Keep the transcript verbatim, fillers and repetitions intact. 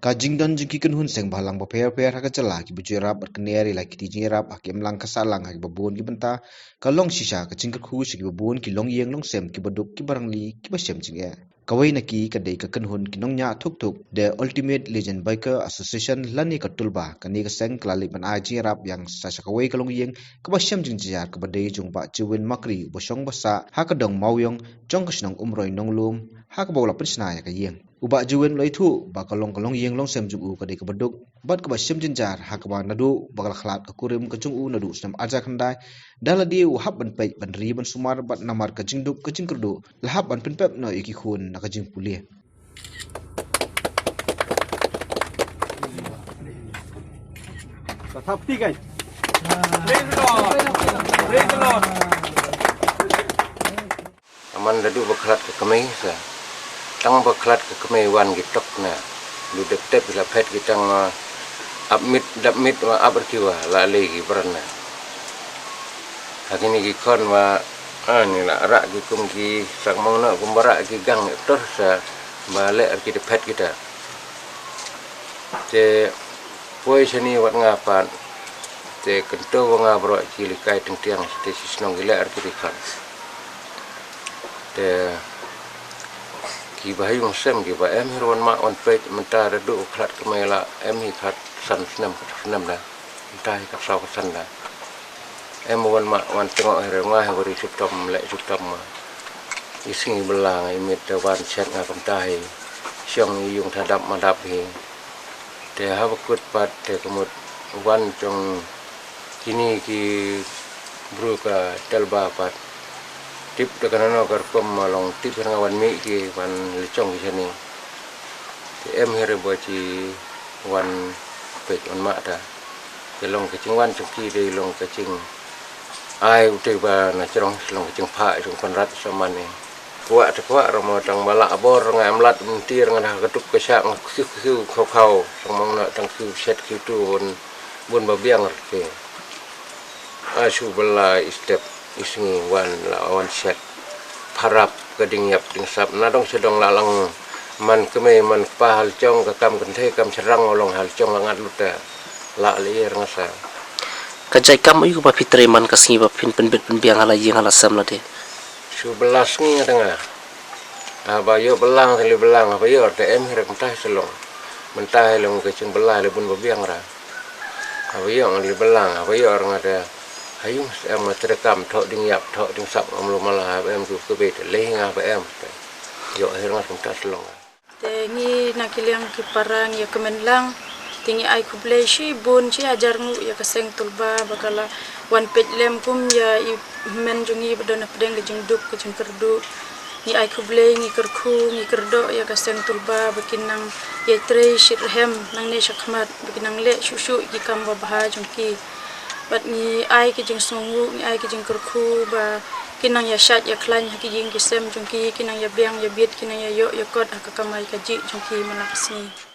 Ka jingdon jong ki kynhun seng bhalang bapher bapher ha ka jylla kiba ju ïarap bad kner ïa la ki kti jingïarap ha ki imlang ka sahlang ha kiba bun ki bynta, ka long shisha ka jingkyrkhu sha kiba bun ki longïing longsem kiba duk kiba rangli kiba shem jingeh. Kawei na ki ka dei ka kynhun ki nongñiah thuk thuk The Ultimate Legend Biker Association lane ka TULBA. Kane ka seng ka la leit ban ai jingïarap ïa sa sha kawei ka longïing kaba shem jingjynjar kaba dei jong Bah Jiwin Makri uba shong ba sah ha ka dong Mawiong jong ka shnong Umroi Nonglum, ha kaba u la pynshna ïa ka ïing. U Bah Jiwin u la ïathuh ba ka long ka longïing longsem jong u ka dei kaba duk bad kaba shem jynjar, ha kaba naduh ba ka la khlad ka kurim ka jong u naduh u snem arhajar khyndai, da lade u hap ban peit ban ri ban sumar bad namar ka jingduk ka jingkyrduh la hap ban pynpep noh ïa ki khun na ka jingpule. Praise the Lord. Praise the Lord. Aman da duh ba khlad ka kmie sa. Tang ba khlad ka kmie wan ki tok na. Duh dep tep la phet ki tang, ah, ap mit dap mit wa ap rkiwa la lei ki bran na. Ha kini ki khon wa, ah, ni la rak ki kum ki sak mong na kum ba rak ki gang tor sa ba leh rki da phet kita. Te poi shani wat nga pat. Te kynto wa nga bro ki likai tengtiang te si snong ki leh rki di khan. Te ki ba ha ïung sem ki ba em hi ruan ma wan peit mynta da duh khlad kmie la em hi khlad san snem khlad snem da. Mynta hi khlad saw khlad san da. Em wan ma wan tengok hi ruan nga hi bari sutom leh sutom ma. I sngi bela nga i mit da wan shet nga kumta hi. Shong i ïung ta dap ma dap hi. Te haba kut pat te ka mut wan jong kini ki bru ka TULBA pat. Tip da ka nano ka rukom ma long tip ha nga wan mih ki wan lechong ki shani. Te em hi re ba ki wan peit wan mah ta. Te long ka jingwan jong ki dei long ka jing ai u te ba na jrong long ka jingphah jong Konrad Saman ni. Kwah te kwah rama tang ba lah bor nga em lad myntir nga dah ka tup ka shah nga khiu khiu khau khau tang mong na tang khiu shet khiu tu bun bun ba biang rke. A shu bela i step i sngi wan la wan shet. Pharap ka ding ïap ding sap na dong sha dong la lang man kmie man kpa hal jong ka kam kynthei kam syrang u long hal jong la ngat lut ta la lyer nga sa. Ka jait kam u ba phi trei man ka sngi ba phin pynbit pynbiang ha la ïing ha la sem la de. Shu bela sngi nga tang nga. Haba ïoh belang te li belang haba ïoh te em hi ra mynta hi sa long. Mynta hi long ka jing bela li bun ba biang ra. Haba ïoh nga li belang haba ïoh ra nga te ha ïung em nga te da kam thoh ding ïap thoh ding sap ngam lu mala haba em tu ka beit te lei nga haba em te ïoh hi ra nga mynta sa long. Te ngi na ki liang ki para ngi ïa kmen lang. Te ngi ai khublei shibun shi hajar nguh ïa ka seng TULBA ba ka la wan peit lem kum ïa i hynmen jong ngi ba don hapdeng ka jingduk ka jingkyrduh. Ngi ai khublei ngi kyrkhu ngi kyrdoh ïa ka seng TULBA ba kin nang ïai trei shitrhem nangne shakhmat ba kin nang leh shuh shuh ïa ki kam babha jong ki. Bad ngi ai ki jingsngewnguh ngi ai ki jingkyrkhu ba kin nang ïa shait ïa khlaiñ ha ki ïing ki sem jong ki kin nang ïa biang ïa bit kin nang ïa ïoh ïa kot ha ka kamai kajih jong ki man la ka sngi.